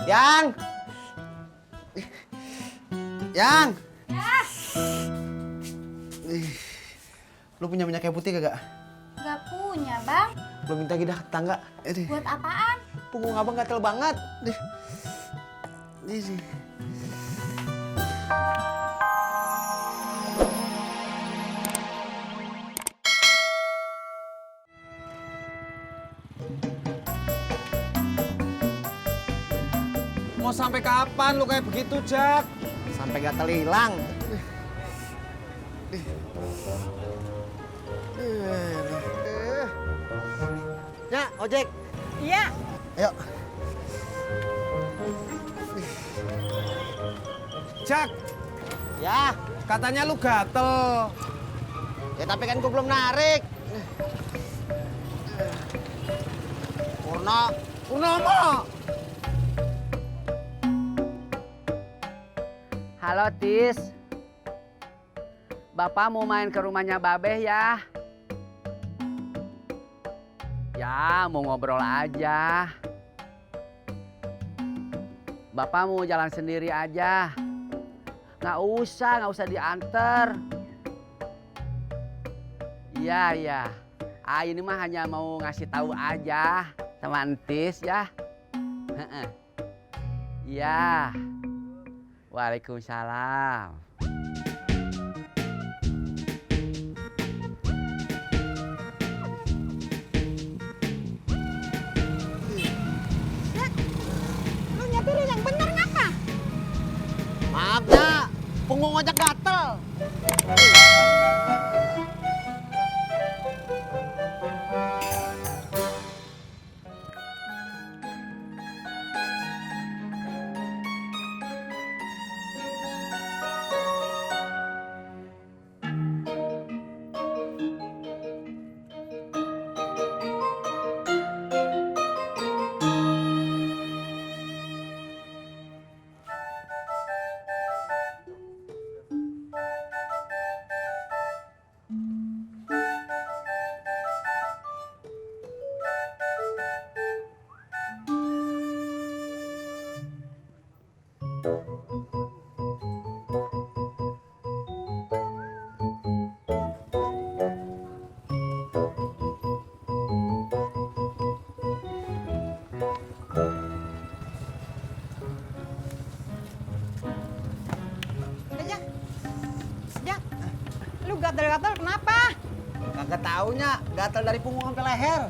Yang. Yang. Ya. Lu punya minyak kayu putih kagak? Gak punya, Bang. Lu minta gidah ke tangga. Buat apaan? Punggung abang gatel banget. Nih. Mau sampai kapan lu kayak begitu, Jak? Sampai gatel hilang. Ya, ojek. Iya. Ayo. Jak, Ya. katanya lu gatel. Ya tapi kan gua belum narik. Purno. Purnomo. Halo Tis, Bapak mau main ke rumahnya Babeh ya? Ya mau ngobrol aja. Bapak mau jalan sendiri aja. Nggak usah diantar. Iya. Ini mah hanya mau ngasih tahu aja sama Entis ya. Iya. Waalaikumsalam. Lu nyetir yang bener ngapa? Maaf, Nak. Punggung ojek gatel. Jak, lu gatel-gatel kenapa? Kagak taunya, gatel dari punggung sampai leher.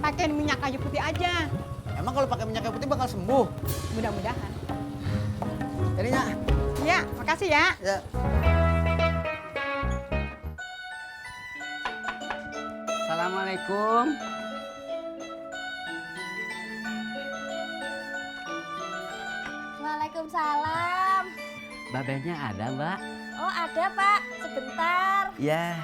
Pakein minyak kayu putih aja. Emang kalau pakai minyak kayu putih bakal sembuh? Mudah-mudahan. Jadinya. Ya, makasih ya. Ya. Assalamualaikum. Waalaikumsalam. Babehnya ada, Mbak? Oh, ada, Pak. Sebentar. Ya.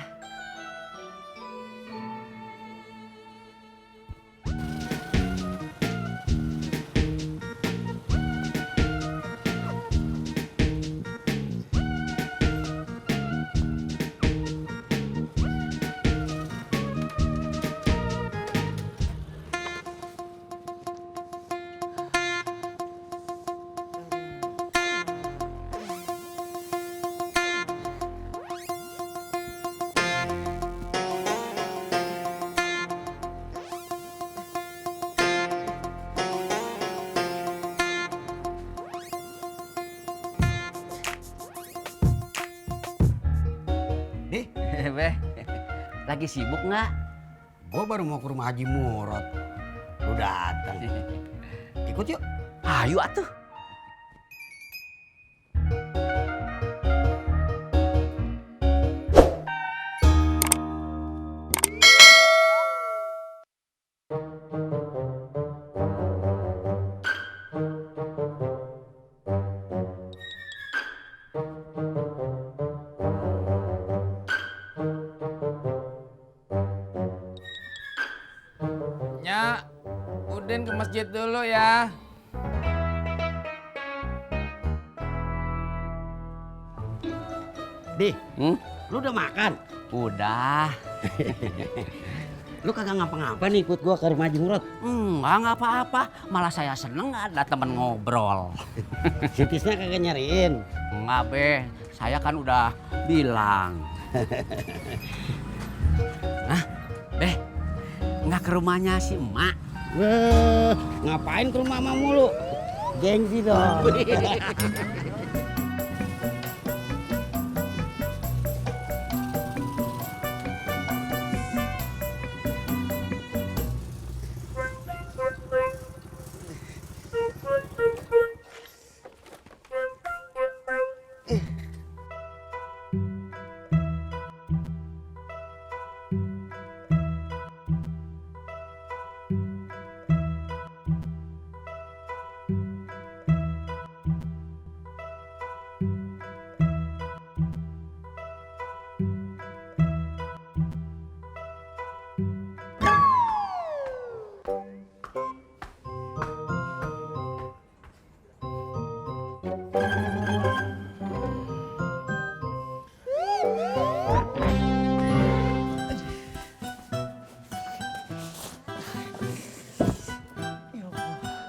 Beh, lagi sibuk nggak? Gue baru mau ke rumah Haji Murad. Lu datang. Ikut yuk. Ayo atuh. Nya, Udin ke masjid dulu ya. Di, lu udah makan? Udah. Lu kagak ngapa-ngapa nih ikut gua ke rumah Haji Murad? Nggak apa-apa. Malah saya seneng ada temen ngobrol. Si Tisna kagak nyariin. Enggak, Be. Saya kan udah bilang. Hah? Be, nggak ke rumahnya si emak? Weh, ngapain ke rumah emak mulu? Gengsi dong.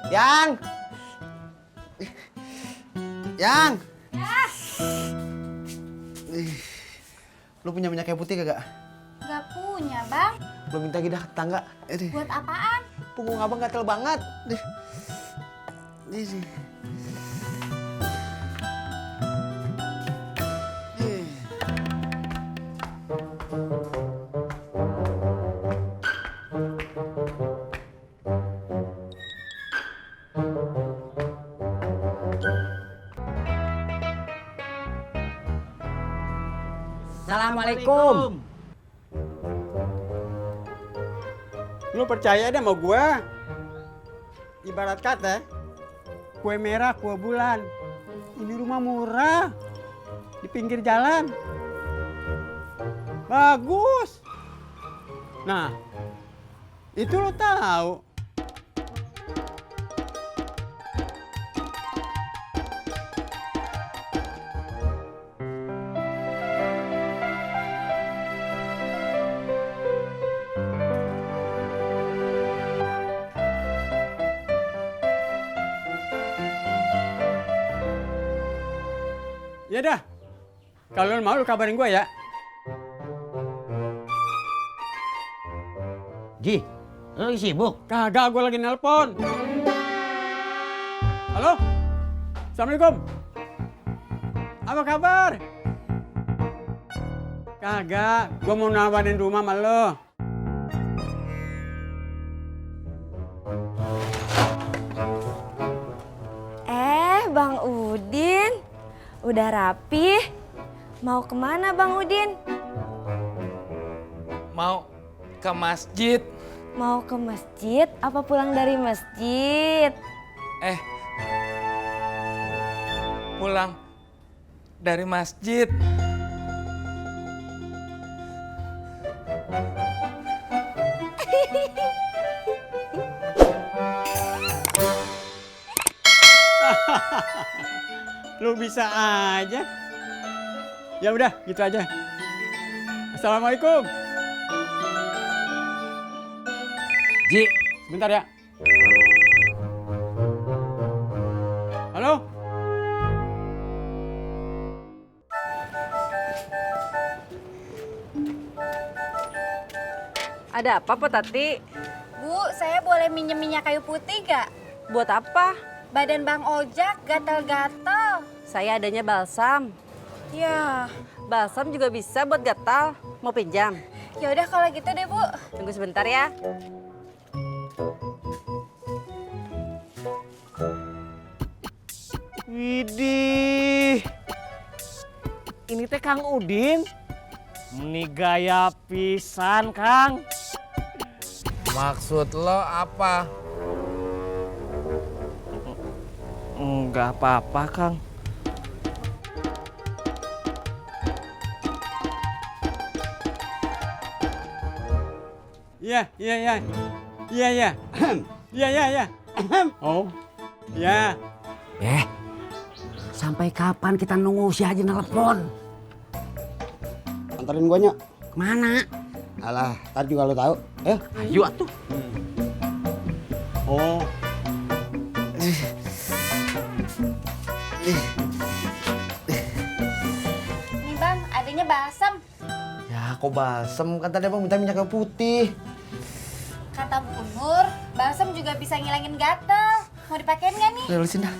Yang. Yang. Lu punya minyak kayu putih kagak? Gak punya, Bang. Lu minta gidah ke tetangga. Buat apaan? Punggung abang gatel banget. Nih. Assalamualaikum. Lu percaya deh sama gua? Ibarat kata, kue merah, kue bulan. Ini rumah murah, di pinggir jalan. Bagus. Nah, itu lo tahu. Ya dah, kalau lo mau lu kabarin gua ya. Ji, lu lagi sibuk? Kagak, gua lagi nelpon. Halo? Assalamualaikum. Apa kabar? Kagak, gua mau nawarin rumah sama lo. Bang Udin. Udah rapi. Mau kemana Bang Udin? Mau ke masjid. Mau ke masjid apa pulang dari masjid? Pulang dari masjid. Lu bisa aja. Ya udah, gitu aja. Assalamualaikum. Ji, Sebentar ya. Halo? Ada apa, Pak Tati? Bu, saya boleh minjem minyak kayu putih gak? Buat apa? Badan Bang Ojak gatal-gatal. Saya adanya balsam. Ya, Balsam juga bisa buat gatal. Mau pinjam? ya udah kalau gitu deh, Bu. Tunggu sebentar ya. Widih, ini teh Kang Udin. Ini gaya pisan, Kang. Maksud lo apa? Enggak apa-apa, Kang. Iya, iya, iya. Iya, iya. Iya, iya, iya. Oh, ya. sampai kapan kita nunggu si Haji nelpon? Antarin gua, Nyak. Kemana? Alah, tadi juga lo tahu. Ayo atuh. Oh. Nih bang, adanya balsam. Ya kok balsem, kan tadi abang minta minyak kayu putih. Kata Bu Nur, balsam juga bisa ngilangin gatel. Mau dipakein nggak nih? Udah lusin dah.